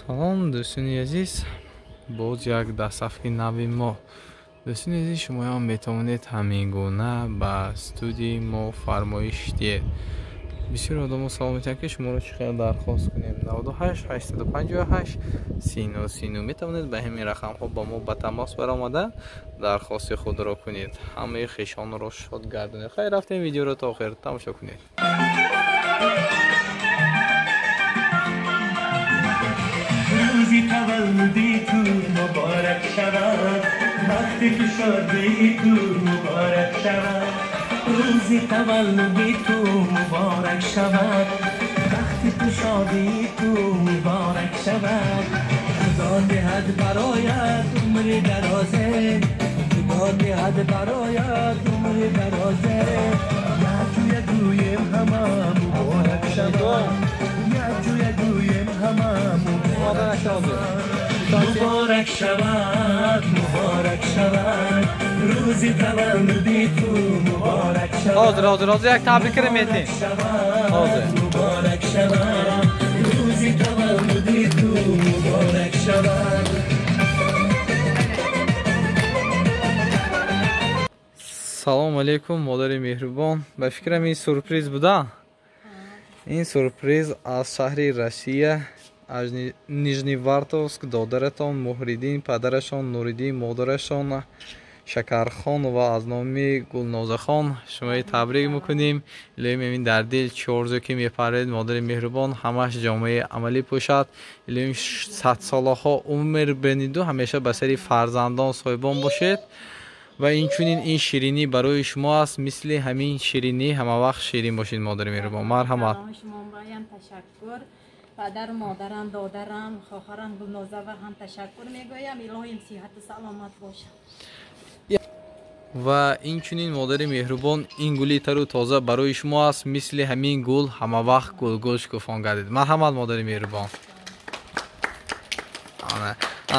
Салом, дӯстони азиз, боз як дастафки нави мо. Дӯстони азиз, шумоям метавонед ҳамин гуна ба студияи мо фармоиш диҳед. Бисёр одамо савол метиҳанд, ки шуморо чӣ хел дархост кунем. 98 858 39 39 метавонед ба ҳамин рақамҳо ба мо ба тамос баромада дархости худро кунед. Ҳамаи хешонро шод гардонед. Хайр, рафтем, видеоро то охир тамошо кунед. Рӯзи таваллуди ту муборак шавад, вақте ки шодии ту муборак шавад. Рӯзи таваллуди ту муборак шавад, вақти ту шодии ту муборак шавад. Худо диҳад бароят умри дарозе, Худо диҳад бароят умри дарозе. Якҷоя гӯем ҳама муборак шавад, якҷоя гӯем ҳама муборак шавад. Муборак шавад, муборак шавад, рӯзи таваллуди ту муборак шавад. Ҳозир, ҳозир, ҳозир як табрикро метем. Ҳозир. Муборак шавад, рӯзи таваллуди ту муборак шавад. Салом алейкум, модари меҳрубон. Ба фикрам ин сюрприз буда? Ин сюрприз аз шаҳри Россия, аз Нижневартовск, додаратон Муҳриддин, падарашон Нуриддин, модарашон Шакархон ва аз номи Гулнозахон шумои табрик мекунем. Илоҳӣ мемин дар дил чӣ орзу ки мепарваред, модари меҳрубон, ҳамаш ҷомаи амалӣ пӯшад. Илоҳӣ садсолаҳо умр биниду ҳамеша ба сари фарзандон соҳибон бошед. Ва инчунин ин ширинӣ барои шумо аст, мисли ҳамин ширинӣ ҳамавақт ширин бошед, модари меҳрубон. Марҳамат. Ташаккур. Падару модарам, додарам, хоҳарам Гулнозава ҳам ташаккур мегӯям. Илоҳим сиҳату саломат бошад. Ва инчунин модари меҳрубон, ин гули тару тоза барои шумо аст, мисли ҳамин гул ҳамавақт гулгул шукуфон гардид. Марҳамат, модари меҳрубон.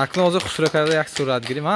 Акнун ҳозир хушро карда як сурат гирим.